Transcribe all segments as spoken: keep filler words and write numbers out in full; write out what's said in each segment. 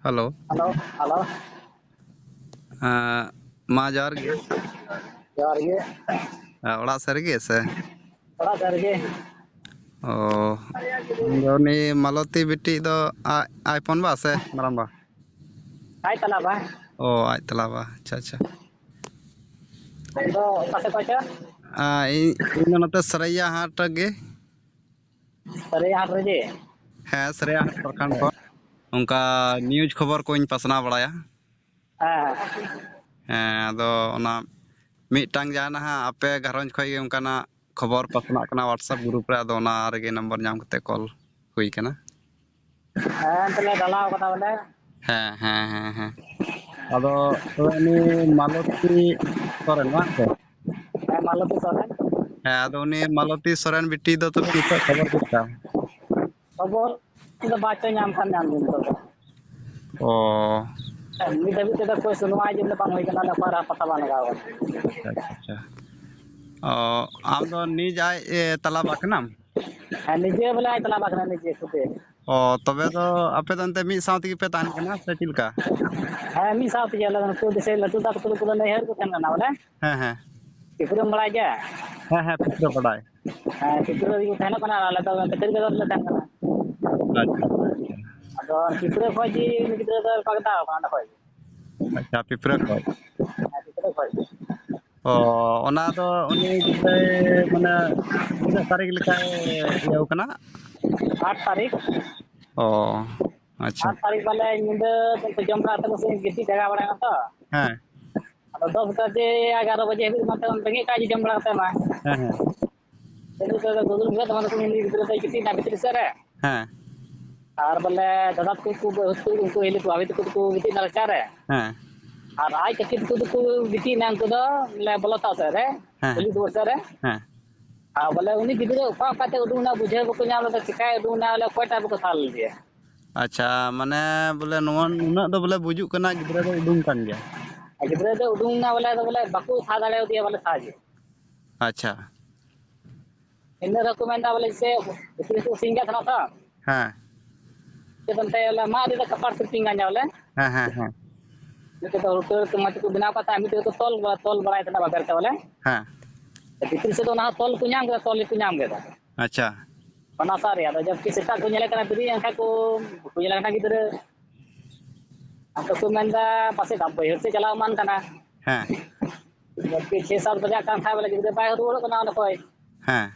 Hello. Hello, hello. ᱮᱸ, ᱢᱟ ᱡᱚᱦᱟᱨ ᱜᱮ᱾ ᱡᱚᱦᱟᱨ ᱜᱮ᱾ ᱮᱸ, ᱚᱲᱟᱜ ᱥᱮᱫ ᱨᱮᱜᱮ ᱥᱮ? ᱚᱲᱟᱜ ᱥᱮᱫ ᱨᱮᱜᱮ᱾ ᱚ, ᱟᱫᱚ ᱩᱱᱤ ᱢᱟᱞᱚᱛᱤ ᱵᱤᱴᱤ ᱫᱚ ᱟᱡ, ᱟᱡ ᱦᱚᱯᱚᱱ ᱵᱟ ᱥᱮ ᱢᱟᱨᱟᱝ ᱵᱟ? ᱟᱡ ᱛᱟᱞᱟ ᱵᱟ᱾ ᱚ, ᱟᱡ ᱛᱟᱞᱟ ᱵᱟ, ᱟᱪᱪᱷᱟ, ᱟᱪᱪᱷᱟ᱾ ᱟᱢ ᱫᱚ ᱚᱠᱟ ᱥᱮᱫ ᱠᱷᱚᱱ ᱪᱚ? ᱟᱸ, ᱤᱧ, ᱤᱧ ᱫᱚ ᱱᱚᱛᱮ ᱥᱟᱹᱨᱟᱹᱭᱟ ᱦᱟᱴ ᱨᱮᱜᱮ᱾ ᱥᱟᱹᱨᱟᱹᱭᱟ ᱦᱟᱴ ᱨᱮᱜᱮ? ᱦᱮᱸ, ᱥᱟᱹᱨᱟᱹᱭᱟ ᱦᱟᱴ ᱯᱨᱚᱠᱷᱚᱸᱰ ᱠᱷᱚᱱ᱾ ᱚᱱᱠᱟ news ᱠᱷᱚᱵᱚᱨ ᱠᱚᱧ ᱯᱟᱥᱱᱟᱣ ᱵᱟᱲᱟᱭᱟ᱾ ᱦᱮᱸ᱾ ᱦᱮᱸ, ᱟᱫᱚ ᱚᱱᱟ ᱢᱤᱫᱴᱟᱝ ᱡᱟᱦᱟᱸ ᱱᱟᱦᱟᱜ ᱟᱯᱮ ᱜᱷᱟᱨᱚᱸᱡᱽ ᱠᱷᱚᱡ ᱜᱮ ᱚᱱᱠᱟᱱᱟᱜ ᱠᱷᱚᱵᱚᱨ ᱯᱟᱥᱱᱟᱜ ᱠᱟᱱᱟ WhatsApp group ᱨᱮ, ᱟᱫᱚ ᱚᱱᱟ ᱨᱮᱜᱮ ᱱᱟᱢᱵᱟᱨ ᱧᱟᱢ ᱠᱟᱛᱮ ᱠᱚᱞ ᱦᱩᱭ ᱠᱟᱱᱟ᱾ ᱦᱮᱸ, ᱮᱱᱛᱮ ᱞᱮ ᱰᱟᱞᱟᱣ ᱠᱟᱫᱟ ᱵᱚᱞᱮ᱾ ᱦᱮᱸ, ᱦᱮᱸ, ᱦᱮᱸ, ᱦᱮᱸ᱾ ᱟᱫᱚ ᱛᱚᱵᱮ ᱩᱱᱤ ᱢᱟᱞᱚᱛᱤ ᱥᱚᱨᱮᱱ, ᱵᱟᱝ ᱥᱮ? ᱦᱮᱸ, ᱢᱟᱞᱚᱛᱤ ᱥᱚᱨᱮᱱ᱾ ᱦᱮᱸ, ᱟᱫᱚ ᱩᱱᱤ ᱢᱟᱞᱚᱛᱤ ᱥᱚᱨᱮᱱ ᱵᱤᱴᱤ ᱫᱚ ᱛᱚᱵᱮ ᱱᱤᱛᱚᱜ ᱠᱷᱚᱵᱚᱨ ᱪᱮᱫ ᱞᱮᱠᱟ? ᱠᱷᱚᱵᱚᱨ ᱫᱚ ᱵᱟᱪᱚ ᱧᱟᱢ ᱠᱷᱟᱱ ᱧᱟᱢ ᱜᱮ ᱱᱤᱛᱚᱜ ᱫᱚ᱾ ᱚ᱾ ᱦᱮᱸ, ᱱᱤᱛ ᱫᱷᱟᱹᱵᱤᱡ ᱛᱮᱫᱚ ᱠᱳᱭ ᱥᱩᱱᱣᱟᱭ ᱡᱮ ᱵᱟᱝ ᱦᱩᱭ ᱠᱟᱱᱟ, ᱚᱠᱟ ᱨᱮᱦᱚᱸ ᱯᱟᱛᱟ ᱵᱟᱝ ᱞᱟᱜᱟᱣ ᱠᱟᱱᱟ᱾ ᱟᱪᱪᱷᱟ, ᱟᱪᱪᱷᱟ, ᱟᱪᱪᱷᱟ᱾ ᱚ, ᱟᱢ ᱫᱚ ᱱᱤᱡ ᱟᱡ, ᱮ, ᱛᱟᱞᱟ ᱵᱟ ᱠᱟᱱᱟᱢ? ᱦᱮᱸ, ᱱᱤᱡᱮ ᱵᱚᱞᱮ ᱟᱡ ᱛᱟᱞᱟ ᱵᱟ ᱠᱟᱱᱟ, ᱱᱤᱡᱮ ᱠᱷᱩᱫᱮ᱾ ᱚ, ᱛᱚᱵᱮ ᱫᱚ ᱟᱯᱮ ᱫᱚ ᱮᱱᱛᱮ ᱢᱤᱫ ᱥᱟᱶ ᱛᱮᱜᱮ ᱯᱮ ᱛᱟᱦᱮᱱ ᱠᱟᱱᱟ ᱥᱮ ᱪᱮᱫ ᱞᱮᱠᱟ? ᱦᱮᱸ, ᱢᱤᱫ ᱥᱟᱶ ᱛᱮᱜᱮ ᱟᱞᱮ ᱫᱚ ᱱᱩᱠᱩ ᱫᱤᱥᱟᱹᱭ ᱞᱟᱹᱴᱩ ᱫᱟ ᱛᱟᱠᱚ ᱫᱚᱠᱚ ᱱᱟᱹᱭᱦᱟᱹᱨ ᱠᱚ ᱛᱟᱦᱮᱱ ᱠᱟᱱᱟ ᱵᱚᱞᱮ᱾ ᱦᱮᱸ, ᱦᱮᱸ᱾ ᱯᱤᱯᱨᱟᱹᱢ ᱵᱟᱲᱟᱭ ᱜᱮᱭᱟ? ᱦᱮᱸ, ᱦᱮᱸ, ᱯᱤᱯᱨᱟᱹ ᱵᱟᱰᱟᱭ᱾ ᱦᱮᱸ, ᱯᱤᱯᱨᱟᱹ ᱨᱮᱜᱮ ᱠᱚ ᱛᱟᱦᱮᱱᱚᱜ ᱠᱟᱱᱟ, ᱟᱞᱮ ᱫᱚ ᱵᱷᱤᱛᱨᱤ ᱨᱮᱜᱮ ᱞᱮ ᱛᱟᱦᱮᱱ ᱠᱟᱱᱟ᱾ ᱟᱪᱪᱷᱟ, ᱟᱪᱪᱷᱟ, ᱟᱪᱪᱷᱟ᱾ ᱟᱫᱚ ᱯᱤᱯᱨᱟᱹ ᱠᱷᱚᱡ ᱜᱮ ᱩᱱᱤ ᱜᱤᱫᱽᱨᱟᱹ ᱫᱚ ᱵᱟᱜᱽᱫᱟᱣ ᱠᱟᱱᱟ ᱚᱸᱰᱮ ᱠᱷᱚᱡ ᱜᱮ᱾ ᱟᱪᱪᱷᱟ, ᱯᱤᱯᱨᱟᱹ ᱠᱷᱚᱡ᱾ ᱦᱮᱸ, ᱯᱤᱯᱨᱟᱹ ᱠᱷᱚᱡ ᱜᱮ᱾ ᱚ, ᱚᱱᱟ ᱫᱚ ᱩᱱᱤ ᱜᱤᱫᱽᱨᱟᱹᱭ, ᱢᱟᱱᱮ, ᱛᱤᱱᱟᱹᱜ ᱛᱟᱹᱨᱤᱠᱷ ᱞᱮᱠᱟᱭ ᱤᱭᱟᱹᱣ ᱠᱟᱱᱟ? ᱟᱴ ᱛᱟᱹᱨᱤᱠᱷ᱾ ᱚ, ᱟᱪᱪᱷᱟ᱾ ᱟᱴ ᱛᱟᱹᱨᱤᱠᱷ ᱢᱟᱱᱮ ᱧᱤᱫᱟᱹ ᱡᱚᱢ ᱵᱟᱲᱟ ᱠᱟᱛᱮ ᱜᱤᱛᱤᱡ ᱡᱟᱜᱟ ᱵᱟᱲᱟᱭ ᱱᱟ ᱛᱚ᱾ ᱦᱮᱸ᱾ ᱟᱫᱚ ᱫᱚᱥ ᱵᱟᱡᱮ, ᱮᱜᱟᱨᱚ ᱵᱟᱡᱮ ᱦᱟᱹᱵᱤᱡ ᱢᱟ ᱛᱟᱦᱮᱸ ᱵᱮᱸᱜᱮᱫ ᱠᱟᱜ ᱡᱮ ᱡᱚᱢ ᱵᱟᱲᱟ ᱠᱟᱛᱮ ᱢᱟ᱾ ᱦᱮᱸ, ᱦᱮᱸ᱾ ᱟᱫᱚ ᱩᱱᱤ ᱜᱤᱫᱽᱨᱟᱹ ᱫᱚ ᱜᱤᱛᱤᱡ ᱮᱱᱟ ᱵᱷᱤᱛᱨᱤ ᱥᱮᱫ ᱨᱮ᱾ ᱦᱮᱸ᱾ ᱟᱨ ᱵᱚᱞᱮ ᱫᱟᱫᱟ ᱛᱟᱠᱚ ᱠᱚ, ᱵᱟᱹᱦᱩ ᱛᱟᱠᱚ ᱩᱱᱠᱩ ᱦᱤᱞᱤ ᱠᱚ, ᱵᱷᱟᱵᱷᱤ ᱛᱟᱠᱚ ᱫᱚᱠᱚ ᱜᱤᱛᱤᱡ ᱮᱱᱟ ᱨᱟᱪᱟ ᱨᱮ᱾ ᱦᱮᱸ᱾ ᱟᱨ ᱟᱡ ᱠᱟᱹᱴᱤᱡ ᱛᱟᱠᱚ ᱫᱚᱠᱚ ᱜᱤᱛᱤᱡ ᱮᱱᱟ, ᱩᱱᱠᱩ ᱫᱚ ᱵᱚᱞᱮ ᱵᱚᱞᱚᱛᱟ ᱥᱮᱫ ᱨᱮ, ᱦᱮᱸ, ᱠᱩᱞᱦᱤ ᱫᱩᱣᱟᱹᱨ ᱥᱮᱫ ᱨᱮ᱾ ᱦᱮᱸ᱾ ᱟᱨ ᱵᱚᱞᱮ ᱩᱱᱤ ᱜᱤᱫᱽᱨᱟᱹ ᱚᱠᱟ ᱚᱠᱟᱛᱮ ᱩᱰᱩᱝ ᱮᱱᱟ ᱵᱩᱡᱷᱟᱹᱣ ᱵᱟᱠᱚ ᱧᱟᱢ ᱞᱮᱫᱟ, ᱪᱮᱠᱟᱭ ᱩᱰᱩᱝ ᱮᱱᱟ, ᱵᱚᱞᱮ ᱚᱠᱚᱭᱴᱟᱜ ᱵᱟᱠᱚ ᱥᱟᱵ ᱞᱮᱫᱮᱭᱟ᱾ ᱟᱪᱪᱷᱟ, ᱢᱟᱱᱮ ᱵᱚᱞᱮ ᱱᱚᱣᱟ ᱱᱩᱱᱟᱹᱜ ᱫᱚ ᱵᱚᱞᱮ ᱵᱩᱡᱩᱜ ᱠᱟᱱᱟ ᱜᱤᱫᱽᱨᱟᱹ ᱫᱚ ᱩᱰᱩᱝ ᱠᱟᱱ ᱜᱮᱭᱟ᱾ ᱟᱨ ᱜᱤᱫᱽᱨᱟᱹ ᱫᱚ ᱩᱰᱩᱝ ᱮᱱᱟ ᱵᱚᱞᱮ, ᱟᱫᱚ ᱵᱚᱞᱮ ᱵᱟᱠᱚ ᱥᱟᱦᱟ ᱫᱟᱲᱮᱭᱟᱫᱮᱭᱟ, ᱵᱚᱞᱮ ᱥᱟᱦᱟ ᱜᱮ᱾ ᱟᱪᱪᱷᱟ᱾ ᱤᱱᱟᱹ ᱫᱚᱠᱚ ᱢᱮᱱᱫᱟ ᱵᱚᱞᱮ ᱡᱮ ᱵᱷᱤᱛᱨᱤ ᱠᱚ ᱥᱤᱧ ᱠᱟᱜ ᱛᱟᱦᱮᱱᱟ ᱛᱚ᱾ ᱦᱮᱸ᱾ ᱪᱮᱫ ᱮᱱᱛᱮ ᱵᱚᱞᱮ ᱢᱟᱫ ᱨᱮᱫᱚ ᱠᱟᱯᱟᱴ ᱥᱤᱞᱯᱤᱧ ᱜᱟᱱ ᱵᱚᱞᱮ᱾ ᱦᱮᱸ, ᱦᱮᱸ, ᱦᱮᱸ᱾ ᱢᱤᱫᱴᱮᱡ ᱫᱚ ᱦᱩᱲᱩ ᱠᱚ ᱢᱚᱡᱽ ᱛᱮᱠᱚ ᱵᱮᱱᱟᱣ ᱠᱟᱫ ᱛᱟᱦᱮᱸᱫ, ᱢᱤᱫᱴᱮᱡ ᱫᱚᱠᱚ ᱛᱚᱞ ᱵᱟᱲᱟ, ᱛᱚᱞ ᱵᱟᱲᱟᱭ ᱛᱟᱦᱮᱱᱟ ᱵᱟᱵᱮᱨ ᱛᱮ ᱵᱚᱞᱮ᱾ ᱦᱮᱸ᱾ ᱵᱷᱤᱛᱨᱤ ᱥᱮᱫ ᱫᱚ ᱚᱱᱟ ᱦᱚᱸ ᱛᱚᱞ ᱠᱚ ᱧᱟᱢ ᱠᱮᱫᱟ, ᱛᱚᱞ ᱜᱮᱠᱚ ᱧᱟᱢ ᱠᱮᱫᱟ᱾ ᱟᱪᱪᱷᱟ᱾ ᱚᱱᱟ ᱥᱟᱨ ᱨᱮᱭᱟᱜ ᱫᱚ ᱡᱚᱵᱠᱤ ᱥᱮᱛᱟᱜ ᱠᱚ ᱧᱮᱞᱮ ᱠᱟᱱᱟ, ᱵᱮᱨᱮᱫ ᱮᱱ ᱠᱷᱟᱡ ᱠᱚ, ᱵᱟᱠᱚ ᱧᱮᱞᱮ ᱠᱟᱱᱟ ᱜᱤᱫᱽᱨᱟᱹ᱾ ᱟᱫᱚ ᱠᱚ ᱢᱮᱱᱫᱟ, "ᱯᱟᱥᱮᱡ ᱵᱟᱹᱭᱦᱟᱹᱲ ᱥᱮᱫ ᱪᱟᱞᱟᱣ ᱮᱢᱟᱱ ᱠᱟᱱᱟ᱾" ᱦᱮᱸ᱾ ᱡᱚᱵᱠᱤ ᱪᱷᱮ ᱥᱟᱛ ᱵᱟᱡᱟᱜ ᱠᱟᱱ ᱠᱷᱟᱡ ᱵᱚᱞᱮ ᱜᱤᱫᱽᱨᱟᱹ ᱵᱟᱭ ᱨᱩᱣᱟᱹᱲᱚᱜ ᱠᱟᱱᱟ ᱚᱸᱰᱮ ᱠᱷᱚᱡ᱾ ᱦᱮᱸ᱾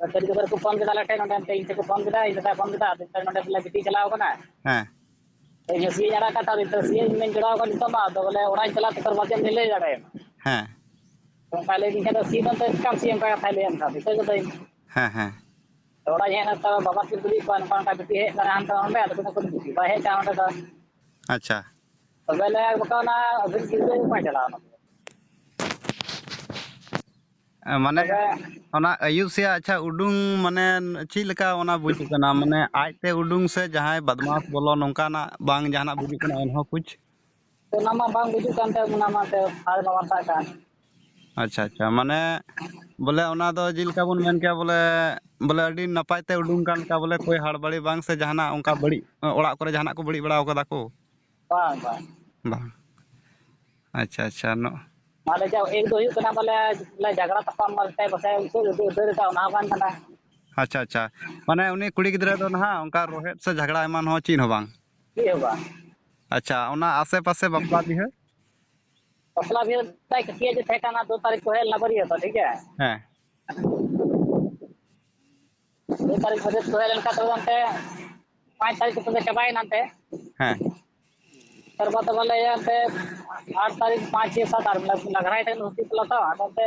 ᱟᱨ ᱠᱟᱹᱴᱤᱡ ᱜᱤᱫᱽᱨᱟᱹ ᱠᱚ ᱯᱷᱳᱱ ᱠᱮᱫᱟ ᱟᱞᱮ ᱴᱷᱮᱱ, ᱱᱚᱸᱰᱮ ᱮᱱᱛᱮ ᱤᱧ ᱴᱷᱮᱱ ᱠᱚ ᱯᱷᱳᱱ ᱠᱮᱫᱟ, ᱤᱧ ᱫᱟᱫᱟᱭ ᱯᱷᱳᱱ ᱠᱮᱫᱟ, ᱟᱫᱚ ᱱᱚᱸᱰᱮ ᱵᱚᱞᱮ ᱵᱤᱴᱤ ᱪᱟᱞᱟᱣ ᱠᱟᱱᱟ᱾ ᱦᱮᱸ᱾ ᱤᱧ ᱦᱚᱸ ᱥᱤᱭᱟᱹᱧ ᱟᱲᱟᱜ ᱠᱟᱫ ᱛᱟᱦᱮᱸ, ᱱᱤᱛᱚᱜ ᱥᱤᱭᱟᱹᱧ ᱢᱮᱱ ᱡᱚᱲᱟᱣ ᱠᱟᱱ ᱱᱤᱛᱚᱜ ᱢᱟ, ᱟᱫᱚ ᱵᱚᱞᱮ ᱚᱲᱟᱜ ᱤᱧ ᱪᱟᱞᱟᱜ ᱛᱮ ᱵᱟᱨ ᱵᱟᱡᱮ ᱞᱟᱹᱭ ᱫᱟᱲᱮᱭᱟᱢᱟ᱾ ᱦᱮᱸ᱾ ᱚᱱᱠᱟ ᱞᱟᱹᱭ ᱫᱤᱧ ᱠᱷᱟᱱ ᱫᱚ ᱥᱤ ᱫᱚ ᱮᱱᱛᱮ ᱪᱤᱠᱟᱢ ᱥᱤᱭᱟ, ᱚᱱᱠᱟ ᱠᱟᱛᱷᱟᱭ ᱞᱟᱹᱭᱟᱢ ᱠᱷᱟᱱ ᱫᱤᱥᱟᱹ ᱠᱟᱹᱫᱟᱹᱧ᱾ ᱦᱮᱸ, ᱦᱮᱸ᱾ ᱛᱚ ᱚᱲᱟᱜ ᱤᱧ ᱦᱮᱡ ᱮᱱᱟ, ᱛᱚ ᱵᱟᱵᱟ ᱠᱤᱱ ᱠᱩᱞᱤᱭᱮᱫ ᱠᱚᱣᱟ, ᱱᱚᱝᱠᱟ ᱱᱚᱝᱠᱟ ᱵᱤᱴᱤ ᱦᱮᱡ ᱠᱟᱱᱟ ᱦᱟᱱᱛᱮ ᱚᱸᱰᱮ, ᱟᱫᱚ ᱠᱚ ᱢᱮᱱᱫᱟ, "ᱵᱤᱴᱤ ᱵᱟᱭ ᱦᱮᱡ ᱠᱟᱱᱟ ᱚᱸᱰᱮ ᱫᱚ?" ᱟᱪᱪᱷᱟ᱾ ᱛᱚᱵᱮ ᱞᱟᱹᱭᱟ ᱵᱟᱠᱷᱟᱱ ᱚᱱᱟ ᱟᱹᱵᱤᱱ ᱜᱤᱫᱽᱨᱟᱹ ᱜᱮ ᱵᱟᱭ ᱪᱟᱞᱟᱣ ᱮᱱᱟ᱾ ᱮ, ᱢᱟᱱᱮ ᱛᱚᱵᱮ ᱚᱱᱟ ᱟᱹᱭᱩᱵ ᱥᱮᱭᱟᱜ, ᱟᱪᱪᱷᱟ, ᱩᱰᱩᱝ ᱢᱟᱱᱮ ᱪᱮᱫ ᱞᱮᱠᱟ ᱚᱱᱟ ᱵᱩᱡᱩᱜ ᱠᱟᱱᱟ? ᱢᱟᱱᱮ ᱟᱡᱛᱮ ᱩᱰᱩᱝ ᱥᱮ ᱡᱟᱦᱟᱸᱭ ᱵᱟᱫᱢᱟᱥ ᱵᱚᱞᱚ ᱱᱚᱝᱠᱟᱱᱟᱜ ᱵᱟᱝ ᱡᱟᱦᱟᱱᱟᱜ ᱵᱩᱡᱩᱜ ᱠᱟᱱᱟ ᱮᱱᱦᱚᱸ ᱠᱩᱪ? ᱚᱱᱟ ᱢᱟ ᱵᱟᱝ ᱵᱩᱡᱩᱜ ᱠᱟᱱ ᱛᱟᱦᱮᱸ, ᱚᱱᱟ ᱢᱟ ᱮᱱᱛᱮ ᱯᱷᱟᱭᱟᱨ ᱢᱟ ᱵᱟᱝ ᱥᱟᱵ ᱠᱟᱱ᱾ ᱟᱪᱪᱷᱟ, ᱟᱪᱪᱷᱟ, ᱢᱟᱱᱮ ᱵᱚᱞᱮ ᱚᱱᱟ ᱫᱚ ᱪᱮᱫ ᱞᱮᱠᱟ ᱵᱚᱱ ᱢᱮᱱ ᱠᱮᱭᱟ ᱵᱚᱞᱮ, ᱵᱚᱞᱮ ᱟᱹᱰᱤ ᱱᱟᱯᱟᱭ ᱛᱮ ᱩᱰᱩᱝ ᱠᱟᱱ ᱞᱮᱠᱟ ᱵᱚᱞᱮ ᱠᱳᱭ ᱦᱟᱲᱵᱟᱲᱤ ᱵᱟᱝ ᱥᱮ ᱡᱟᱦᱟᱱᱟᱜ ᱚᱱᱠᱟ ᱵᱟᱹᱲᱤᱡ, ᱚᱲᱟᱜ ᱠᱚᱨᱮ ᱡᱟᱦᱟᱱᱟᱜ ᱠᱚ ᱵᱟᱹᱲᱤᱡ ᱵᱟᱲᱟ ᱟᱠᱟᱫᱟ ᱠᱚ? ᱵᱟᱝ, ᱵᱟᱝ᱾ ᱵᱟᱝ᱾ ᱟᱪᱪᱷᱟ, ᱟᱪᱪᱷᱟ, ᱱᱚ- ᱢᱟᱱᱮ ᱡᱟ ᱮᱠ ᱫᱚ ᱦᱩᱭᱩᱜ ᱠᱟᱱᱟ ᱵᱚᱞᱮ, ᱵᱚᱞᱮ ᱡᱷᱟᱜᱽᱲᱟ ᱛᱟᱯᱟᱢ ᱢᱟᱱᱮ ᱯᱟᱥᱮ ᱩᱱᱠᱩ ᱟᱹᱰᱤ ᱩᱛᱟᱹᱨ ᱮᱫᱟ, ᱚᱱᱟ ᱦᱚᱸ ᱵᱟᱝ ᱠᱟᱱᱟ᱾ ᱟᱪᱪᱷᱟ, ᱟᱪᱪᱷᱟ, ᱢᱟᱱᱮ ᱩᱱᱤ ᱠᱩᱲᱤ ᱜᱤᱫᱽᱨᱟᱹ ᱫᱚ ᱱᱟᱦᱟᱜ ᱚᱱᱠᱟ ᱨᱚᱦᱮᱫ ᱥᱮ ᱡᱷᱟᱜᱽᱲᱟ ᱮᱢᱟᱱ ᱦᱚᱸ ᱪᱮᱫ ᱦᱚᱸ ᱵᱟᱝ? ᱪᱮᱫ ᱦᱚᱸ ᱵᱟᱝ᱾ ᱟᱪᱪᱷᱟ, ᱚᱱᱟ ᱟᱥᱮ ᱯᱟᱥᱮ ᱵᱟᱯᱞᱟ ᱵᱤᱦᱟᱹ? ᱵᱟᱯᱞᱟ ᱵᱤᱦᱟᱹ ᱛᱟᱭ ᱠᱟᱹᱴᱤᱡ ᱡᱮ ᱛᱟᱦᱮᱸ ᱠᱟᱱᱟ, ᱫᱩ ᱛᱟᱹᱨᱤᱠᱷ ᱠᱚ ᱦᱮᱡ ᱞᱮᱱᱟ ᱵᱟᱹᱨᱭᱟᱹᱛ, ᱴᱷᱤᱠ ᱜᱮᱭᱟ? ᱦᱮᱸ᱾ ᱫᱩ ᱛᱟᱹᱨᱤᱠᱷ ᱵᱟᱹᱨᱭᱟᱹᱛ ᱠᱚ ᱦᱮᱡ ᱞᱮᱱᱠᱷᱟᱱ ᱛᱚᱵᱮ ᱚᱱᱛᱮ ᱯᱟᱸᱪ ᱛᱟᱹᱨᱤᱠᱷ ᱠᱚᱛᱮ ᱪᱟᱵᱟᱭᱮᱱᱟ ᱚᱱᱛᱮ᱾ ᱦᱮᱸ᱾ ᱛᱟᱨᱯᱚᱨ ᱛᱚᱵᱮ ᱞᱮ ᱤᱭᱟᱹ ᱚᱱᱛᱮ ᱟᱴ ᱛᱟᱹᱨᱤᱠᱷ ᱯᱟᱸᱪ, ᱪᱷᱚᱭ, ᱥᱟᱛ, ᱟᱴ ᱢᱟᱱᱮ ᱞᱟᱜᱽᱲᱟᱭ ᱴᱷᱮᱱ ᱦᱩᱭ ᱠᱟᱱᱟ ᱛᱚ, ᱟᱫᱚ ᱚᱱᱛᱮ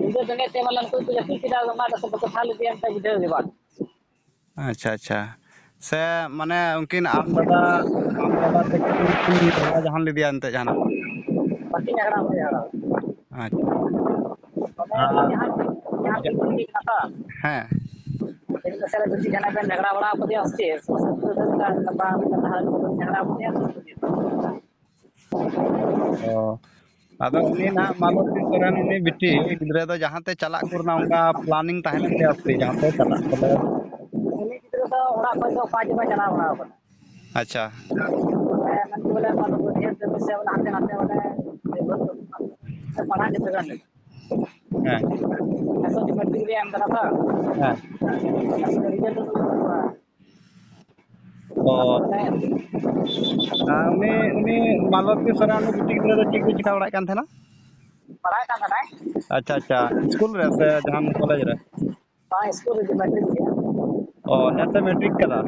ᱧᱤᱫᱟᱹ ᱵᱮᱸᱜᱮᱫ ᱛᱮ ᱢᱟᱱᱮ ᱩᱱᱠᱩ ᱠᱚ ᱡᱟᱹᱯᱤᱫ ᱠᱮᱫᱟ, ᱟᱫᱚ ᱚᱱᱟ ᱫᱚ ᱵᱟᱠᱚ ᱴᱷᱟᱞ ᱤᱫᱤᱭᱟ ᱚᱱᱛᱮ ᱵᱩᱡᱷᱟᱹᱣ ᱜᱮ ᱵᱟᱝ᱾ ᱟᱪᱪᱷᱟ, ᱟᱪᱪᱷᱟ᱾ ᱥᱮ ᱢᱟᱱᱮ ᱩᱱᱠᱤᱱ ᱟᱢ ᱫᱟᱫᱟ, ᱟᱢ ᱫᱟᱫᱟ ᱛᱟᱹᱠᱤᱱ ᱠᱤᱱ ᱡᱷᱟᱜᱽᱲᱟ ᱡᱟᱦᱟᱱ ᱞᱮᱫᱮᱭᱟ ᱮᱱᱛᱮ ᱡᱟᱦᱟᱱᱟᱜ? ᱵᱟᱹᱠᱤᱱ ᱡᱷᱟᱜᱽᱲᱟ, ᱵᱟᱹᱠᱤᱱ ᱡᱷᱟᱜᱽᱲᱟ᱾ ᱟᱪᱪᱷᱟ᱾ ᱢᱟᱱᱮ ᱟᱨ ᱡᱟᱦᱟᱸ, ᱡᱟᱦᱟᱸ ᱡᱟ- ᱠᱤᱱ ᱠᱩᱞᱤ ᱠᱟᱱᱟ ᱛᱚ᱾ ᱦᱮᱸ᱾ ᱛᱮᱦᱮᱧ ᱫᱚ ᱥᱟᱞᱟ ᱵᱮᱥᱤ ᱡᱟᱦᱟᱸᱱᱟᱜ ᱵᱮᱱ ᱡᱷᱟᱜᱽᱲᱟ ᱵᱟᱲᱟ ᱟᱠᱟᱫᱮᱭᱟ ᱥᱮ ᱪᱮᱫ? ᱥᱮ ᱥᱩᱫᱷᱟᱹ ᱥᱩᱫᱷᱟᱹ ᱜᱟᱯᱟ ᱢᱤᱫ ᱫᱷᱟᱣ ᱡᱷᱟᱜᱽᱲᱟ ᱟᱠᱟᱫᱮᱭᱟ ᱥᱮ ᱪᱮᱫ? ᱚ᱾ ᱟᱫᱚ ᱩᱱᱤ ᱱᱟᱦᱟᱜ ᱢᱟᱞᱚᱛᱤ ᱥᱚᱨᱮᱱ ᱩᱱᱤ ᱵᱤᱴᱤ ᱜᱤᱫᱽᱨᱟᱹ ᱫᱚ ᱡᱟᱦᱟᱸ ᱛᱮ ᱪᱟᱞᱟᱜ ᱠᱚ ᱨᱮᱱᱟᱜ ᱚᱱᱠᱟ planning ᱛᱟᱦᱮᱸ ᱞᱮᱱ ᱛᱟᱭᱟ ᱥᱮ ᱡᱟᱦᱟᱸ ᱛᱮ ᱪᱟᱞᱟᱜ ᱵᱚᱞᱮ? ᱩᱱᱤ ᱜᱤᱫᱽᱨᱟᱹ ᱫᱚ ᱚᱲᱟᱜ ᱠᱷᱚᱱ ᱫᱚ ᱚᱠᱟ ᱡᱮ ᱵᱟᱭ ᱪᱟᱞᱟᱣ ᱵᱟᱲᱟ ᱟᱠᱟᱱᱟ᱾ ᱟᱪᱪᱷᱟ᱾ ᱢᱟᱱᱮ ᱢᱮᱱ ᱠᱚ ᱵᱚᱞᱮ ᱚᱱᱟ ᱫᱚ ᱵᱟᱹᱫᱽ ᱨᱮ ᱥᱮ ᱚᱱᱟ ᱦᱟᱱᱛᱮ ᱱᱟᱛᱮ ᱵᱚᱞᱮ ᱯᱟᱲᱦᱟᱜ ᱜᱤᱫᱽᱨᱟᱹ ᱠᱟᱱ ᱜᱮᱭᱟ᱾ ᱦᱮᱸ᱾ ᱱᱤᱛᱚᱜ ᱫᱚ ᱢᱮᱴᱨᱤᱠ ᱨᱮ ᱮᱢ ᱠᱟᱱᱟ ᱛᱚ᱾ ᱦᱮᱸ᱾ ᱱᱤᱛᱚᱜ ᱫᱚ ᱨᱮᱡᱟᱞᱴ ᱫᱚ ᱵᱟᱹᱱᱩᱜᱼᱟ᱾ ᱚ᱾ ᱢᱟᱱᱮ ᱟᱨ ᱩᱱᱤ, ᱩᱱᱤ ᱢᱟᱞᱚᱛᱤ ᱥᱚᱨᱮᱱ, ᱩᱱᱤ ᱵᱤᱴᱤ ᱜᱤᱫᱽᱨᱟᱹ ᱫᱚ ᱪᱮᱫ ᱠᱚᱭ ᱪᱤᱠᱟ ᱵᱟᱲᱟᱭᱮᱫ ᱠᱟᱱ ᱛᱟᱦᱮᱱᱟ? ᱯᱟᱲᱦᱟᱜ ᱠᱟᱱ ᱛᱟᱦᱮᱱᱟᱭ᱾ ᱟᱪᱪᱷᱟ, ᱟᱪᱪᱷᱟ᱾ ᱤᱥᱠᱩᱞ ᱨᱮ ᱥᱮ ᱡᱟᱦᱟᱱ ᱠᱚᱞᱮᱡᱽ ᱨᱮ? ᱵᱟᱝ, ᱤᱥᱠᱩᱞ ᱨᱮᱜᱮ, ᱢᱮᱴᱨᱤᱠ ᱨᱮ᱾ ᱚ, ᱱᱮᱥᱮ ᱢᱮᱴᱨᱤᱠ ᱠᱟᱫᱟ?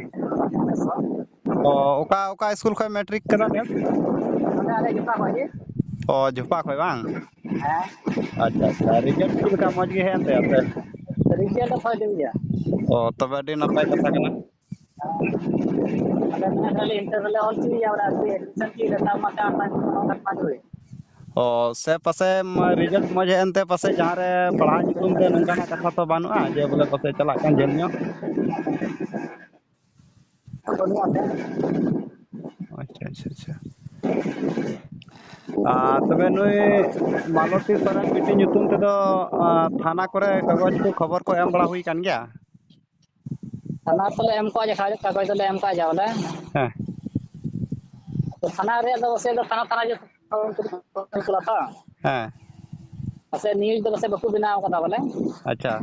ᱚ, ᱚᱠᱟ, ᱚᱠᱟ ᱤᱥᱠᱩᱞ ᱠᱷᱚᱱ ᱢᱮᱴᱨᱤᱠ ᱠᱟᱫᱟ ᱱᱮᱥ? ᱱᱚᱰᱮ ᱟᱞᱮ ᱡᱚᱯᱟ ᱠᱷᱚᱱ ᱜᱮ᱾ ᱚ, ᱡᱚᱯᱟ ᱠᱷᱚᱱ ᱵᱟᱝ? ᱦᱮᱸ᱾ ᱟᱪᱪᱷᱟ, ᱟᱪᱪᱷᱟ᱾ ᱨᱮᱡᱟᱞᱴ ᱪᱮᱫ ᱞᱮᱠᱟ, ᱢᱚᱡᱽ ᱜᱮ ᱦᱮᱡ ᱮᱱ ᱛᱟᱭᱟ ᱥᱮ? ᱨᱮᱡᱟᱞᱴ ᱫᱚ ᱵᱷᱟᱜᱮ ᱜᱮᱭᱟ᱾ ᱚ, ᱛᱚᱵᱮ ᱟᱹᱰᱤ ᱱᱟᱯᱟᱭ ᱠᱟᱛᱷᱟ ᱠᱟᱱᱟ᱾ ᱟᱞᱮ ᱢᱮᱱᱟᱜ ᱞᱮ ᱤᱱᱴᱟᱨ ᱨᱮᱞᱮ ᱚᱞ ᱦᱚᱪᱚᱭᱮᱭᱟ, ᱚᱱᱟ ᱟᱨᱠᱤ ᱮᱰᱢᱤᱥᱚᱱ ᱪᱮᱫ ᱞᱮᱠᱟ ᱢᱟ ᱪᱟᱞᱟᱜ ᱠᱟᱱ ᱚᱱᱟ ᱠᱟᱛᱷᱟ ᱜᱮ᱾ ᱚ, ᱥᱮ ᱯᱟᱥᱮ ᱢᱟ ᱨᱮᱡᱟᱞᱴ ᱢᱚᱡᱽ ᱦᱮᱡ ᱮᱱᱛᱮ ᱯᱟᱥᱮ ᱡᱟᱦᱟᱸ ᱨᱮ ᱯᱟᱲᱦᱟᱣ ᱧᱩᱛᱩᱢ ᱛᱮ ᱱᱚᱝᱠᱟᱱᱟᱜ ᱠᱟᱛᱷᱟ ᱛᱚ ᱵᱟᱹᱱᱩᱜᱼᱟ ᱡᱮ ᱵᱚᱞᱮ ᱯᱟᱥᱮ ᱪᱟᱞᱟᱜ ᱠᱟᱱ ᱡᱷᱟᱹᱞ ᱧᱚᱜ? ᱵᱟᱹᱱᱩᱜᱼᱟ ᱛᱮ᱾ ᱟᱪᱪᱷᱟ, ᱟᱪᱪᱷᱟ, ᱟᱪᱪᱷᱟ᱾ ᱟᱨ ᱛᱚᱵᱮ ᱱᱩᱭ ᱢᱟᱞᱚᱛᱤ ᱥᱚᱨᱮᱱ ᱵᱤᱴᱤ ᱧᱩᱛᱩᱢ ᱛᱮᱫᱚ, ᱟ, ᱛᱷᱟᱱᱟ ᱠᱚᱨᱮ ᱠᱟᱜᱚᱡᱽ ᱠᱚ ᱠᱷᱚᱵᱚᱨ ᱠᱚ ᱮᱢ ᱵᱟᱲᱟ ᱦᱩᱭ ᱠᱟᱱ ᱜᱮᱭᱟ? ᱛᱷᱟᱱᱟ ᱛᱚᱞᱮ ᱮᱢ ᱠᱚᱣᱟ, ᱡᱟᱦᱟᱸ ᱠᱟᱜᱚᱡᱽ ᱫᱚᱞᱮ ᱮᱢ ᱠᱟᱜ ᱜᱮᱭᱟ ᱵᱚᱞᱮ᱾ ᱦᱮᱸ᱾ ᱛᱚ ᱛᱷᱟᱱᱟ ᱨᱮᱭᱟᱜ ᱫᱚ ᱯᱟᱥᱮᱡ ᱫᱚ ᱛᱷᱟᱱᱟ, ᱛᱷᱟᱱᱟ ᱜᱮ ᱠᱩᱞᱟ ᱛᱚ᱾ ᱦᱮᱸ᱾ ᱯᱟᱥᱮᱡ ᱱᱤᱭᱩᱡᱽ ᱫᱚ ᱯᱟᱥᱮᱡ ᱵᱟᱠᱚ ᱵᱮᱱᱟᱣ ᱠᱟᱫᱟ ᱵᱚᱞᱮ᱾ ᱟᱪᱪᱷᱟ᱾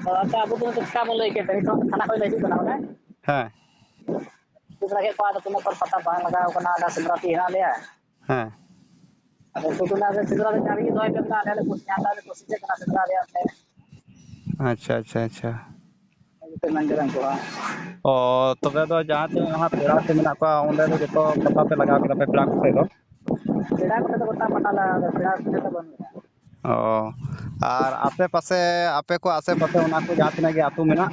ᱛᱚ ᱟᱪᱪᱷᱟ, ᱟᱵᱚ ᱫᱚ ᱪᱮᱠᱟ ᱵᱚᱱ ᱞᱟᱹᱭ ᱠᱮᱫ ᱛᱮ? ᱱᱤᱛᱚᱜ ᱛᱷᱟᱱᱟ ᱠᱷᱚᱱ ᱞᱮ ᱦᱤᱡᱩᱜ ᱠᱟᱱᱟ ᱵᱚᱞᱮ᱾ ᱦᱮᱸ᱾ ᱵᱩᱡᱽ ᱫᱟᱲᱮ ᱠᱮᱫ ᱠᱚᱣᱟ, ᱟᱫᱚ ᱛᱤᱱᱟᱹᱜ ᱠᱷᱚᱱ ᱯᱟᱛᱟ ᱵᱟᱝ ᱞᱟᱜᱟᱣ ᱠᱟᱱᱟ, ᱟᱞᱮ ᱥᱮᱸᱫᱽᱨᱟ ᱛᱮ ᱦᱮᱱᱟᱜ ᱞᱮᱭᱟ᱾ ᱦᱮᱸ᱾ ᱟᱫᱚ ᱩᱱᱠᱩ ᱠᱚ ᱢᱮᱱᱟ, "ᱥᱮᱸᱫᱽᱨᱟ ᱫᱚ ᱪᱟᱵᱤ ᱜᱮ ᱫᱚᱦᱚᱭ ᱯᱮ", ᱢᱮᱱᱟ, ᱟᱞᱮ ᱞᱮ ᱠᱩᱥᱤᱭᱟᱜ ᱠᱟᱱᱟ ᱥᱮᱸᱫᱽᱨᱟ ᱨᱮᱭᱟᱜ ᱛᱮ᱾ ᱟᱪᱪᱷᱟ, ᱟᱪᱪᱷᱟ, ᱟᱪᱪᱷᱟ᱾ ᱡᱚᱛᱚ ᱢᱮᱱ ᱠᱮᱫᱟ ᱩᱱᱠᱩ ᱦᱚᱸ᱾ ᱚ, ᱛᱚᱵᱮ ᱫᱚ ᱡᱟᱦᱟᱸ ᱛᱤᱱᱟᱹᱜ ᱦᱟᱸᱜ ᱯᱮᱲᱟ ᱠᱚ ᱢᱮᱱᱟᱜ ᱠᱚᱣᱟ, ᱚᱸᱰᱮ ᱫᱚ ᱡᱚᱛᱚ ᱯᱟᱛᱟ ᱯᱮ ᱞᱟᱜᱟᱣ ᱠᱮᱫᱟ ᱯᱮ ᱯᱮᱲᱟ ᱠᱚ ᱥᱮᱫ ᱫᱚ? ᱯᱮᱲᱟ ᱠᱚ ᱥᱮᱫ ᱫᱚ ᱜᱚᱴᱟ ᱯᱟᱛᱟ ᱞᱟᱜᱟᱣ ᱠᱮᱫᱟ, ᱯᱮᱲᱟ ᱠᱚ ᱥᱮᱫ ᱫᱚ ᱵᱟᱹᱱᱩᱜᱼᱟ᱾ ᱚ, ᱟᱨ ᱟᱯᱮ ᱯᱟᱥᱮ, ᱟᱯᱮ ᱠᱚ ᱟᱥᱮ ᱯᱟᱥᱮ ᱚᱱᱟ ᱠᱚ ᱡᱟᱦᱟᱸ ᱛᱤᱱᱟᱹᱜ ᱜᱮ ᱟᱹᱛᱩ ᱢᱮᱱᱟᱜ?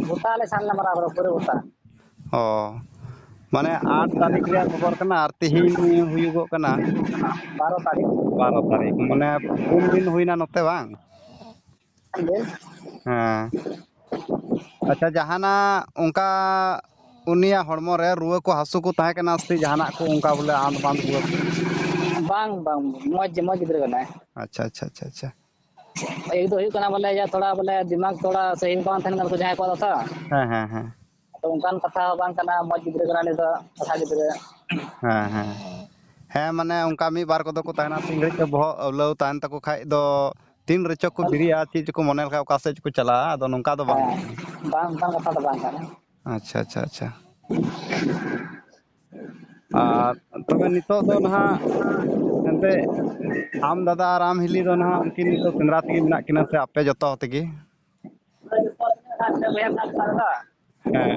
ᱜᱚᱴᱟ ᱞᱮ ᱥᱟᱱ ᱞᱮ ᱢᱟᱨᱟᱣ ᱠᱮᱫᱟ, ᱯᱩᱨᱟᱹ ᱜᱚᱴᱟ᱾ ᱚ, ᱢᱟᱱᱮ ᱟᱴ ᱛᱟᱹᱨᱤᱠᱷ ᱨᱮᱭᱟᱜ ᱠᱷᱚᱵᱚᱨ ᱠᱟᱱᱟ ᱟᱨ ᱛᱤᱦᱤᱧ ᱦᱩᱭᱩᱜᱚᱜ ᱠᱟᱱᱟ ᱵᱟᱨᱚ ᱛᱟᱹᱨᱤᱠᱷ᱾ ᱵᱟᱨᱚ ᱛᱟᱹᱨᱤᱠᱷ, ᱢᱟᱱᱮ ᱯᱩᱱ ᱫᱤᱱ ᱦᱩᱭᱱᱟ ᱱᱚᱛᱮ, ᱵᱟᱝ? ᱦᱮᱸ᱾ ᱟᱪᱪᱷᱟ, ᱡᱟᱦᱟᱱᱟᱜ ᱚᱱᱠᱟ ᱩᱱᱤᱭᱟᱜ ᱦᱚᱲᱢᱚ ᱨᱮ ᱨᱩᱣᱟᱹ ᱠᱚ ᱦᱟᱹᱥᱩ ᱠᱚ ᱛᱟᱦᱮᱸ ᱠᱟᱱᱟ ᱥᱮ ᱡᱟᱦᱟᱱᱟᱜ ᱠᱚ ᱚᱱᱠᱟ ᱵᱚᱞᱮ ᱟᱸᱫ ᱵᱟᱸᱫ ᱨᱩᱣᱟᱹ ᱠᱚ? ᱵᱟᱝ, ᱵᱟᱝ, ᱢᱚᱡᱽ, ᱢᱚᱡᱽ ᱜᱤᱫᱽᱨᱟᱹ ᱠᱟᱱᱟᱭ᱾ ᱟᱪᱪᱷᱟ, ᱟᱪᱪᱷᱟ, ᱟᱪᱪᱷᱟ, ᱟᱪᱪᱷᱟ᱾ ᱮᱠ ᱫᱚ ᱦᱩᱭᱩᱜ ᱠᱟᱱᱟ ᱵᱚᱞᱮ ᱡᱟ ᱛᱷᱚᱲᱟ ᱵᱚᱞᱮ ᱫᱤᱢᱟᱜᱽ ᱛᱷᱚᱲᱟ ᱥᱟᱦᱤ ᱵᱟᱝ ᱛᱟᱦᱮᱱ ᱠᱟᱱ ᱛᱟᱠᱚ ᱡᱟᱦᱟᱸᱭ ᱠᱚᱣᱟᱜ ᱫᱚ ᱛᱚ᱾ ᱦᱮᱸ, ᱦᱮᱸ, ᱦᱮᱸ᱾ ᱟᱫᱚ ᱚᱱᱠᱟᱱ ᱠᱟᱛᱷᱟ ᱦᱚᱸ ᱵᱟᱝ ᱠᱟᱱᱟ, ᱢᱚᱡᱽ ᱜᱤᱫᱽᱨᱟᱹ ᱠᱟᱱᱟ ᱩᱱᱤ ᱫᱚ, ᱠᱟᱛᱷᱟ ᱜᱤᱫᱽᱨᱟᱹ᱾ ᱦᱮᱸ, ᱦᱮᱸ᱾ ᱦᱮᱸ, ᱢᱟᱱᱮ ᱚᱱᱠᱟ ᱢᱤᱫ ᱵᱟᱨ ᱠᱚᱫᱚ ᱠᱚ ᱛᱟᱦᱮᱱᱟ, ᱛᱤᱱ ᱜᱷᱟᱹᱲᱤᱡ ᱪᱚ ᱵᱚᱦᱚᱜ ᱟᱹᱣᱞᱟᱹᱣ ᱛᱟᱦᱮᱱ ᱛᱟᱠᱚ ᱠᱷᱟᱡ ᱫᱚ, ᱛᱤᱱ ᱨᱮᱪᱚ ᱠᱚ ᱵᱮᱨᱮᱫᱼᱟ, ᱪᱮᱫ ᱪᱚᱠᱚ ᱢᱚᱱᱮ ᱞᱮᱠᱷᱟᱡ ᱚᱠᱟ ᱥᱮᱫ ᱪᱚᱠᱚ ᱪᱟᱞᱟᱜᱼᱟ᱾ ᱟᱫᱚ ᱱᱚᱝᱠᱟ ᱫᱚ ᱵᱟᱝ ᱦᱮᱸ, ᱠᱟᱱᱟ᱾ ᱵᱟᱝ, ᱚᱱᱠᱟᱱ ᱠᱟᱛᱷᱟ ᱫᱚ ᱵᱟᱝ ᱠᱟᱱᱟ᱾ ᱟᱪᱪᱷᱟ, ᱟᱪᱪᱷᱟ, ᱟᱪᱪᱷᱟ᱾ ᱟᱨ ᱛᱚᱵᱮ ᱱᱤᱛᱚᱜ ᱫᱚ ᱱᱟᱦᱟᱜ ᱮᱱᱛᱮ ᱟᱢ ᱫᱟᱫᱟ ᱟᱨ ᱟᱢ ᱦᱤᱞᱤ ᱫᱚ ᱱᱟᱦᱟᱜ ᱩᱱᱠᱤᱱ ᱱᱤᱛᱚᱜ ᱥᱮᱸᱫᱽᱨᱟ ᱛᱮᱜᱮ ᱢᱮᱱᱟᱜ ᱠᱤᱱᱟ ᱥᱮ ᱟᱯᱮ ᱡᱚᱛᱚ ᱛᱮᱜᱮ? ᱦᱮᱸ,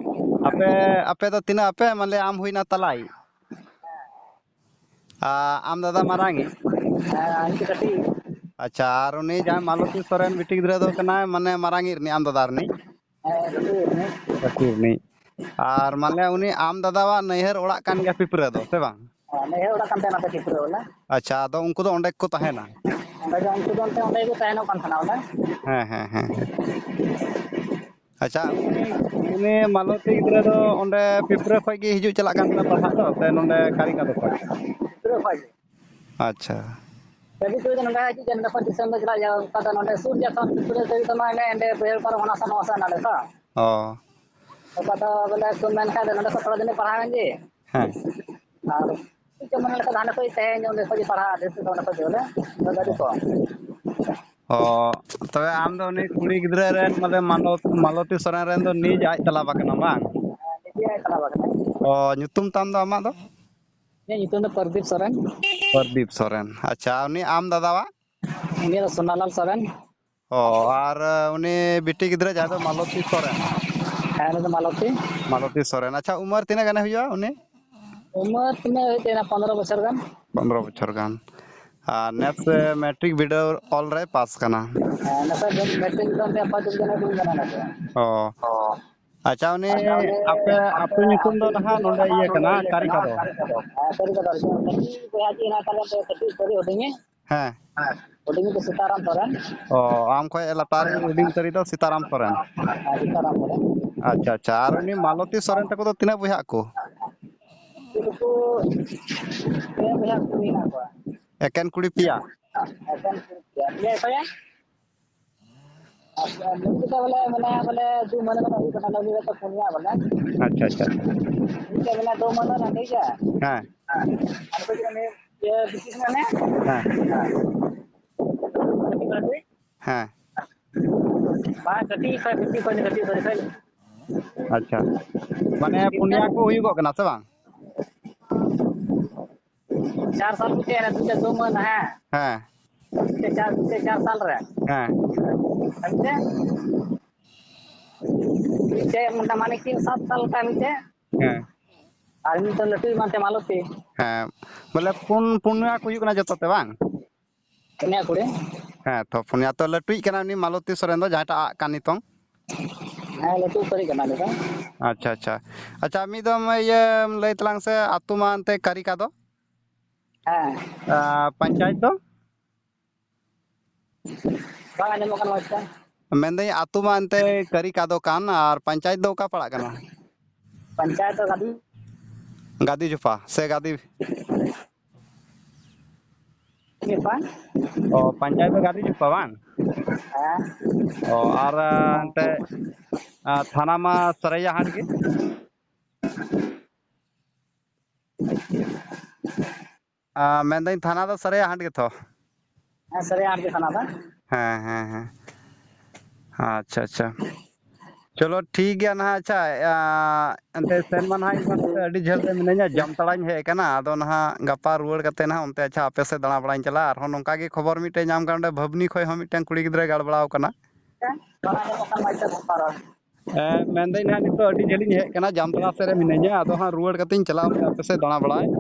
ᱟᱯᱮ, ᱟᱯᱮ ᱫᱚ ᱛᱤᱱᱟᱹᱜ ᱟᱯᱮ? ᱢᱟᱱᱮ ᱟᱢ ᱦᱩᱭᱱᱟ ᱛᱟᱞᱟᱭᱤᱡ᱾ ᱟᱨ ᱟᱢ ᱫᱟᱫᱟ ᱢᱟᱨᱟᱝᱤᱡ? ᱦᱮᱸ, ᱤᱧ ᱫᱚ ᱠᱟᱹᱴᱤᱡ᱾ ᱟᱪᱪᱷᱟ, ᱟᱨ ᱩᱱᱤ ᱡᱟᱦᱟᱸᱭ ᱢᱟᱞᱚᱛᱤ ᱥᱚᱨᱮᱱ ᱵᱤᱴᱤ ᱜᱤᱫᱽᱨᱟᱹ ᱫᱚ ᱠᱟᱱᱟᱭ, ᱢᱟᱱᱮ ᱢᱟᱨᱟᱝᱤᱡ ᱨᱤᱱᱤᱡ, ᱟᱢ ᱫᱟᱫᱟ ᱨᱤᱱᱤᱡ? ᱦᱮᱸ, ᱠᱟᱹᱴᱤᱡ ᱨᱤᱱᱤᱡ᱾ ᱠᱟᱹᱴᱤᱡ ᱨᱤᱱᱤᱡ᱾ ᱟᱨ ᱢᱟᱱᱮ ᱩᱱᱤ ᱟᱢ ᱫᱟᱫᱟᱣᱟᱜ ᱱᱟᱹᱭᱦᱟᱹᱨ ᱚᱲᱟᱜ ᱠᱟᱱ ᱜᱮᱭᱟ ᱯᱤᱯᱨᱟᱹ ᱫᱚ, ᱥᱮ ᱵᱟᱝ? ᱦᱮᱸ, ᱱᱟᱹᱭᱦᱟᱹᱨ ᱚᱲᱟᱜ ᱠᱟᱱ ᱛᱟᱭᱟ ᱱᱚᱛᱮ ᱯᱤᱯᱨᱟᱹ ᱵᱚᱞᱮ᱾ ᱟᱪᱪᱷᱟ, ᱟᱫᱚ ᱩᱱᱠᱩ ᱫᱚ ᱚᱸᱰᱮ ᱜᱮᱠᱚ ᱛᱟᱦᱮᱱᱟ? ᱚᱸᱰᱮ ᱫᱚ ᱩᱱᱠᱩ ᱫᱚ ᱚᱱᱛᱮ, ᱚᱸᱰᱮ ᱜᱮᱠᱚ ᱛᱟᱦᱮᱱᱚᱜ ᱠᱟᱱ ᱛᱟᱦᱮᱱᱟ ᱵᱚᱞᱮ᱾ ᱦᱮᱸ, ᱦᱮᱸ, ᱦᱮᱸ, ᱦᱮᱸ᱾ ᱟᱪᱪᱷᱟ, ᱩᱱᱤ, ᱩᱱᱤ ᱢᱟᱞᱚᱛᱤ ᱜᱤᱫᱽᱨᱟᱹ ᱫᱚ ᱚᱸᱰᱮ ᱯᱤᱯᱨᱟᱹ ᱠᱷᱚᱡ ᱜᱮ ᱦᱤᱡᱩᱜ ᱪᱟᱞᱟᱜ ᱠᱟᱱ ᱛᱟᱦᱮᱱᱟ ᱯᱟᱲᱦᱟᱜ ᱫᱚ, ᱥᱮ ᱱᱚᱸᱰᱮ ᱠᱟᱨᱤᱠᱟᱫᱚ ᱠᱷᱚᱡ? ᱯᱤᱯᱨᱟᱹ ᱠᱷᱚᱡ ᱜᱮ᱾ ᱟᱪᱪᱷᱟ᱾ ᱠᱟᱹᱴᱤᱡ ᱠᱚ ᱫᱚ ᱱᱚᱸᱰᱮ ᱦᱤᱡᱩᱜ ᱜᱮᱭᱟ, ᱱᱚᱸᱰᱮ ᱠᱷᱚᱡ ᱫᱤᱥᱚᱢ ᱫᱚ ᱪᱟᱞᱟᱜ ᱜᱮᱭᱟ, ᱚᱱᱠᱟ ᱫᱚ ᱱᱚᱸᱰᱮ ᱥᱩᱨ ᱜᱮᱭᱟ ᱛᱚ, ᱯᱤᱯᱨᱟᱹ ᱠᱷᱚᱡ ᱫᱚ ᱢᱟ ᱮᱱᱮ ᱮᱸᱰᱮ ᱵᱟᱹᱭᱦᱟᱹᱲ ᱯᱟᱨᱚᱢ ᱦᱟᱱᱟ ᱥᱟ ᱱᱚᱣᱟ ᱥᱟ ᱱᱚᱸᱰᱮ ᱛᱚ᱾ ᱚ᱾ ᱚᱠᱟ ᱫᱚ ᱵᱚᱞᱮ ᱥᱩᱨ ᱢᱮᱱ ᱠᱷᱟᱡ ᱫᱚ ᱱᱚᱸᱰᱮ ᱠᱷᱚᱡ ᱛᱷᱚᱲᱟ ᱫᱤᱱ ᱯᱟᱲᱦᱟᱣ ᱮᱱ ᱜᱮ᱾ ᱦᱮᱸ᱾ ᱟᱨ ᱪᱮᱫ ᱪᱚ ᱢᱚᱱᱮ ᱞᱮᱠᱟ ᱫᱚ ᱦᱟᱸᱰᱮ ᱠᱷᱚᱡ ᱛᱟᱦᱮᱸ ᱧᱚᱜ ᱚᱸᱰᱮ ᱠᱷᱚᱡ ᱜᱮ ᱯᱟᱲᱦᱟᱜ, ᱰᱷᱮᱨ ᱥᱮᱫ ᱫᱚ ᱚᱸᱰᱮ ᱠᱷᱚᱡ ᱜᱮ ᱵᱚᱞᱮ, ᱟᱫᱚ ᱟᱹᱰᱤ ᱠᱚᱢ᱾ ᱚ, ᱛᱚᱵᱮ ᱟᱢ ᱫᱚ ᱩᱱᱤ ᱠᱩᱲᱤ ᱜᱤᱫᱽᱨᱟᱹ ᱨᱮᱱ ᱢᱟᱱᱮ ᱢᱟᱞᱚ-, ᱢᱟᱞᱚᱛᱤ ᱥᱚᱨᱮᱱ ᱨᱮᱱ ᱫᱚ ᱱᱤᱡ ᱟᱡ ᱛᱟᱞᱟ ᱵᱟ ᱠᱟᱱᱟᱢ ᱵᱟᱝ? ᱦᱮᱸ, ᱱᱤᱡᱮ ᱟᱡ ᱛᱟᱞᱟ ᱵᱟ ᱠᱟᱱᱟᱭ᱾ ᱚ, ᱧᱩᱛᱩᱢ ᱛᱟᱢ ᱫᱚ ᱟᱢᱟᱜ ᱫᱚ? ᱤᱧᱟᱹᱜ ᱧᱩᱛᱩᱢ ᱫᱚ ᱯᱨᱚᱫᱤᱯ ᱥᱚᱨᱮᱱ᱾ ᱯᱨᱚᱫᱤᱯ ᱥᱚᱨᱮᱱ᱾ ᱟᱪᱪᱷᱟ, ᱩᱱᱤ ᱟᱢ ᱫᱟᱫᱟᱣᱟᱜ? ᱩᱱᱤᱭᱟᱜ ᱫᱚ ᱥᱳᱱᱟᱞᱟᱞ ᱥᱚᱨᱮᱱ᱾ ᱚ, ᱟᱨ ᱩᱱᱤ ᱵᱤᱴᱤ ᱜᱤᱫᱽᱨᱟᱹ ᱡᱟᱦᱟᱸᱭ ᱫᱚ ᱢᱟᱞᱚᱛᱤ ᱥᱚᱨᱮᱱ? ᱦᱮᱸ, ᱩᱱᱤ ᱫᱚ ᱢᱟᱞᱚᱛᱤ᱾ ᱢᱟᱞᱚᱛᱤ ᱥᱚᱨᱮᱱ᱾ ᱟᱪᱪᱷᱟ, ᱩᱢᱟᱹᱨ ᱛᱤᱱᱟᱹᱜ ᱜᱟᱱᱮ ᱦᱩᱭᱩᱜᱼᱟ ᱩᱱᱤ? ᱩᱢᱟᱹᱨ ᱛᱤᱱᱟᱹᱜ ᱦᱩᱭᱩᱜ ᱛᱟᱭᱟ? ᱯᱚᱱᱨᱚ ᱵᱚᱪᱷᱚᱨ ᱜᱟᱱ᱾ ᱯᱚᱱᱨᱚ ᱵᱚᱪᱷᱚᱨ ᱜᱟᱱ᱾ ᱟᱨ ᱱᱮᱥ ᱢᱮᱴᱨᱤᱠ ᱵᱤᱰᱟᱹᱣ ᱚᱞ ᱨᱮᱭ ᱯᱟᱥ ᱠᱟᱱᱟ᱾ ᱦᱮᱸ, ᱱᱮᱥ ᱢᱮᱴᱨᱤᱠ ᱮᱠᱡᱟᱢ ᱛᱮ ᱯᱷᱟᱥᱴ ᱰᱤᱵᱤᱡᱚᱱ ᱮ ᱦᱩᱭ ᱠᱟᱱᱟ ᱱᱮᱥ᱾ ᱚ᱾ ᱟᱪᱪᱷᱟ, ᱩᱱᱤ ᱟᱪᱪᱷᱟ, ᱩᱱᱤ ᱟᱯᱮ ᱟᱯᱮ ᱟᱹᱛᱩ ᱧᱩᱛᱩᱢ ᱫᱚ ᱱᱟᱦᱟᱜ ᱱᱚᱰᱮ ᱤᱭᱟᱹ ᱠᱟᱱᱟ, ᱠᱟᱨᱤᱠᱟᱫᱚ᱾ ᱦᱮᱸ, ᱠᱟᱨᱤᱠᱟᱫᱚ᱾ ᱩᱱᱤ ᱵᱚᱭᱦᱟ ᱡᱤ ᱦᱮᱱᱟᱭ ᱛᱟᱞᱮᱭᱟ, ᱠᱟᱹᱴᱤᱡ ᱩᱛᱟᱹᱨᱤᱡ ᱦᱩᱰᱤᱧᱤᱡ᱾ ᱦᱮᱸ᱾ ᱦᱩᱰᱤᱧᱤᱡ ᱫᱚ ᱥᱤᱛᱟᱨᱟᱢ ᱥᱚᱨᱮᱱ᱾ ᱚ, ᱟᱢ ᱠᱷᱚᱡ ᱞᱟᱛᱟᱨ ᱦᱩᱰᱤᱧ ᱩᱛᱟᱹᱨᱤᱡ ᱫᱚ ᱥᱤᱛᱟᱨᱟᱢ ᱥᱚᱨᱮᱱ᱾ ᱦᱮᱸ, ᱥᱤᱛᱟᱨᱟᱢ ᱥᱚᱨᱮᱱ᱾ ᱟᱪᱪᱷᱟ, ᱟᱪᱪᱷᱟ᱾ ᱟᱨ ᱩᱱᱤ ᱢᱟᱞᱚᱛᱤ ᱥᱚᱨᱮᱱ ᱛᱟᱠᱚ ᱫᱚ ᱛᱤᱱᱟᱹᱜ ᱵᱚᱭᱦᱟᱜ ᱟᱠᱚ? ᱩᱱᱠᱩ ᱯᱮ ᱵᱚᱭᱦᱟ ᱠᱚ ᱢᱮᱱᱟᱜ ᱠᱚᱣᱟ᱾ ᱮᱠᱮᱱ ᱠᱩᱲᱤ ᱯᱮᱭᱟ? ᱮᱠᱮᱱ ᱠᱩᱲᱤ ᱯᱮᱭᱟ᱾ ᱯᱮᱭᱟ ᱚᱠᱚᱭᱟ? ᱟᱨ ᱱᱩᱠᱩ ᱫᱚ ᱵᱚᱞᱮ ᱢᱮᱱᱟᱭᱟ ᱵᱚᱞᱮ ᱫᱩ ᱢᱟᱹᱦᱱᱟᱹ ᱜᱟᱱ ᱦᱩᱭᱩᱜ ᱠᱟᱱᱟ, ᱩᱱᱤ ᱫᱚ ᱯᱩᱱᱭᱟ ᱵᱚᱞᱮ᱾ ᱟᱪᱪᱷᱟ, ᱟᱪᱪᱷᱟ᱾ ᱢᱤᱫᱴᱮᱱ ᱢᱮᱱᱟᱭᱟ ᱫᱩ ᱢᱟᱹᱦᱱᱟᱹ ᱜᱟᱱ, ᱴᱷᱤᱠ ᱜᱮᱭᱟ? ᱦᱮᱸ᱾ ᱟᱨ ᱱᱩᱠᱩ ᱫᱚ ᱩᱱᱤ ᱤᱭᱟᱹ ᱵᱤᱴᱤ ᱢᱮᱱᱟᱭᱟ᱾ ᱦᱮᱸ᱾ ᱦᱮᱸ᱾ ᱵᱟᱝ, ᱠᱟᱹᱴᱤᱡ ᱠᱷᱚᱡ, ᱵᱤᱴᱤ ᱠᱷᱚᱡ, ᱠᱟᱹᱴᱤᱡ ᱠᱷᱚᱡ᱾ ᱟᱪᱪᱷᱟ, ᱢᱟᱱᱮ ᱯᱩᱱᱭᱟ ᱠᱚ ᱦᱩᱭᱩᱜᱚᱜ ᱠᱟᱱᱟ ᱥᱮ ᱵᱟᱝ? ᱪᱟᱨ ᱥᱟᱞ ᱢᱤᱫᱴᱮᱡ ᱨᱮ ᱫᱩᱴᱟ ᱫᱩ ᱢᱟᱹᱦᱱᱟᱹ, ᱦᱮᱸ᱾ ᱦᱮᱸ᱾ ᱢᱤᱫᱴᱮᱡ ᱪᱟᱨ, ᱢᱤᱫᱴᱮᱡ ᱪᱟᱨ ᱥᱟᱞ ᱨᱮ᱾ ᱦᱮᱸ᱾ ᱢᱤᱫᱴᱮᱡ, ᱢᱤᱫᱴᱮᱡ ᱢᱚᱴᱟ ᱢᱟᱱᱮ ᱛᱤᱱ ᱥᱟᱛ ᱥᱟᱞ ᱞᱮᱠᱟ ᱢᱤᱫᱴᱮᱡ᱾ ᱦᱮᱸ᱾ ᱟᱨ ᱢᱤᱫᱴᱮᱡ ᱞᱟᱹᱴᱩᱭᱤᱡ ᱢᱮᱱᱛᱮ ᱢᱟᱞᱚᱛᱤ᱾ ᱦᱮᱸ, ᱵᱚᱞᱮ ᱯᱩᱱ, ᱯᱩᱱᱭᱟ ᱠᱚ ᱦᱩᱭᱩᱜ ᱠᱟᱱᱟ ᱡᱚᱛᱚ ᱛᱮ ᱵᱟᱝ? ᱯᱩᱱᱭᱟ ᱠᱩᱲᱤ᱾ ᱦᱮᱸ, ᱛᱚ ᱯᱩᱱᱭᱟ ᱛᱚ ᱞᱟᱹᱴᱩᱭᱤᱡ ᱠᱟᱱᱟ ᱩᱱᱤ ᱢᱟᱞᱚᱛᱤ ᱥᱚᱨᱮᱱ ᱫᱚ, ᱡᱟᱦᱟᱸᱭᱴᱟᱜ ᱟᱜ ᱠᱟᱱ ᱱᱤᱛᱚᱝ᱾ ᱦᱮᱸ, ᱞᱟᱹᱴᱩ ᱩᱛᱟᱹᱨᱤᱡ ᱠᱟᱱᱟ ᱩᱱᱤ ᱫᱚ᱾ ᱟᱪᱪᱷᱟ, ᱟᱪᱪᱷᱟ᱾ ᱟᱪᱪᱷᱟ, ᱢᱤᱫ ᱫᱚᱢ ᱤᱭᱟᱹ ᱞᱟᱹᱭ ᱛᱟᱞᱟᱝ ᱥᱮ, ᱟᱹᱛᱩ ᱢᱟ ᱮᱱᱛᱮ ᱠᱟᱹᱨᱤᱠᱟ ᱫᱚ? ᱦᱮᱸ᱾ ᱟᱨ ᱯᱚᱧᱪᱟᱭᱮᱛ ᱫᱚ? ᱵᱟᱝ ᱟᱸᱡᱚᱢᱚᱜ ᱠᱟᱱᱟ ᱢᱚᱡᱽ ᱛᱮ᱾ ᱢᱮᱱᱫᱟᱹᱧ ᱟᱹᱛᱩ ᱢᱟ ᱮᱱᱛᱮ ᱠᱟᱹᱨᱤᱠᱟ ᱫᱚ ᱠᱟᱱ, ᱟᱨ ᱯᱚᱧᱪᱟᱭᱮᱛ ᱫᱚ ᱚᱠᱟ ᱯᱟᱲᱟᱜ ᱠᱟᱱᱟ? ᱯᱚᱧᱪᱟᱭᱮᱛ ᱫᱚ ᱜᱟᱫᱤ᱾ ᱜᱟᱫᱤ ᱡᱚᱯᱟ ᱥᱮ ᱜᱟᱫᱤ? ᱡᱚᱯᱟ᱾ ᱚ, ᱯᱚᱧᱪᱟᱭᱮᱛ ᱫᱚ ᱜᱟᱫᱤ ᱡᱚᱯᱟ ᱵᱟᱝ? ᱦᱮᱸ᱾ ᱚ, ᱟᱨ, ᱟ, ᱮᱱᱛᱮ, ᱟ, ᱛᱷᱟᱱᱟ ᱢᱟ ᱥᱟᱨᱟᱭᱟᱦᱟᱴ ᱜᱮ᱾ ᱟ, ᱢᱮᱱᱫᱟᱹᱧ ᱛᱷᱟᱱᱟ ᱫᱚ ᱥᱟᱨᱟᱭᱟᱦᱟᱴ ᱜᱮᱛᱚ? ᱦᱮᱸ, ᱥᱟᱨᱟᱭᱟᱦᱟᱴ ᱜᱮ ᱛᱷᱟᱱᱟ ᱫᱚ᱾ ᱦᱮᱸ, ᱦᱮᱸ, ᱦᱮᱸ᱾ ᱟᱪᱪᱷᱟ, ᱟᱪᱪᱷᱟ᱾ ᱪᱚᱞᱚ ᱴᱷᱤᱠ ᱜᱮᱭᱟ ᱱᱟᱦᱟᱜ᱾ ᱟᱪᱪᱷᱟ, ᱟ, ᱮᱱᱛᱮ ᱥᱮᱱ ᱢᱟ ᱱᱟᱦᱟᱜ ᱤᱧ ᱢᱟ ᱱᱚᱛᱮ ᱟᱹᱰᱤ ᱡᱷᱟᱹᱞ ᱨᱮ ᱢᱤᱱᱟᱹᱧᱟ, ᱡᱟᱢᱛᱟᱲᱟᱧ ᱦᱮᱡ ᱟᱠᱟᱱᱟ᱾ ᱟᱫᱚ ᱱᱟᱦᱟᱜ ᱜᱟᱯᱟ ᱨᱩᱣᱟᱹᱲ ᱠᱟᱛᱮ ᱱᱟᱦᱟᱜ ᱚᱱᱛᱮ, ᱟᱪᱪᱷᱟ, ᱟᱯᱮ ᱥᱮᱫ ᱫᱟᱬᱟ ᱵᱟᱲᱟᱧ ᱪᱟᱞᱟᱜᱼᱟ᱾ ᱟᱨᱦᱚᱸ ᱱᱚᱝᱠᱟ ᱜᱮ ᱠᱷᱚᱵᱚᱨ ᱢᱤᱫᱴᱮᱱ ᱧᱟᱢ ᱠᱟᱱᱟ, ᱚᱸᱰᱮ ᱵᱷᱟᱵᱽᱱᱤ ᱠᱷᱚᱱ ᱦᱚᱸ ᱢᱤᱫᱴᱮᱱ ᱠᱩᱲᱤ ᱜᱤᱫᱽᱨᱟᱹᱭ ᱜᱟᱲ ᱵᱟᱲᱟᱣ ᱠᱟᱱᱟ᱾ ᱵᱟᱝ ᱟᱸᱡᱚᱢᱚᱜ ᱠᱟᱱ ᱢᱟᱭᱤᱠ ᱛᱮ ᱥᱟᱯᱷᱟ ᱨᱚᱲ᱾ ᱮ, ᱢᱮᱱᱫᱟᱹᱧ ᱱᱟᱦᱟᱜ ᱱᱤᱛᱚᱜ ᱟᱹᱰᱤ ᱡᱷᱟᱹᱞᱤᱧ ᱦᱮᱡ ᱟᱠᱟᱱᱟ, ᱡᱟᱢᱛᱟᱲᱟ ᱥᱮᱫ ᱨᱮ ᱢᱤᱱᱟᱹᱧᱟ᱾ ᱟᱫᱚ ᱦᱟᱸᱜ ᱨᱩᱣᱟᱹᱲ ᱠᱟᱛᱮᱧ ᱪᱟᱞᱟᱜᱼᱟ ᱟᱯᱮ ᱥᱮᱫ ᱫᱟᱬᱟ ᱵᱟᱲᱟᱭ᱾